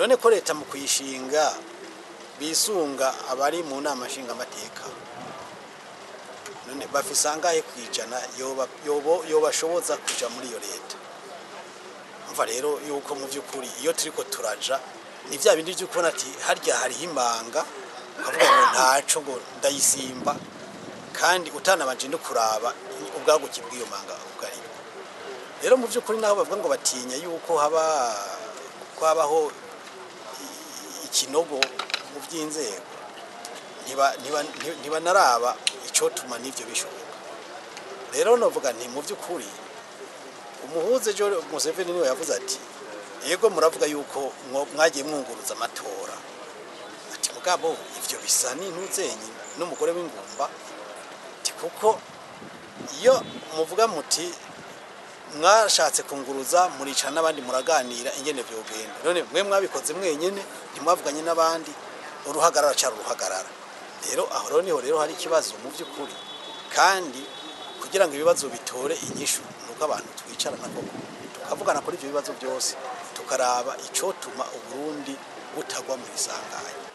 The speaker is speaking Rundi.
None ko leta mu kuyishinga bisunga abari mu nama nshingamateka, none bafise angahe kwijana yobashoboza kuja muri iyo leta? Umva rero yuko mu by'ukuri iyo turiko turaja ni vya bindi vyo kubona ati harya hariho imanga, ukavuga ngo ntaco, ngo ndayisimba, kandi utanabanje no kuraba ubwaguke bw'iyo manga ubwo aribwo. Rero mu by'ukuri naho bavuga ngo batinya yuko haba ko habaho ikinogo mu by'inzego, ntibanaraba icotuma n'ivyo bishoboka. Rero novuga nti mu by'ukuri umuhuze ejo Museveni niwe yavuze ati: "Yego, muravuga yuko mwagiye mwunguruza amatora," ati, "mugabo ivyo bisa n'intuzenyi n'umugore w'ingumba," ati, "kuko iyo muvuga muti mwashatse kunguruza, muricara n'abandi muraganira ingene vyogenda. None mwe mwabikoze mwenyene, ntimwavuganye n'abandi? Uruhagarara cyari uruhagarara." Rero aho rero niho rero hari ikibazo mu by'ukuri. Kandi kugira ngo ibibazo bitore inyishu nuko abantu twicarana koko tukavugana kuri ibyo bibazo byose, tukaraba icotuma Uburundi butagwa mu isanganya.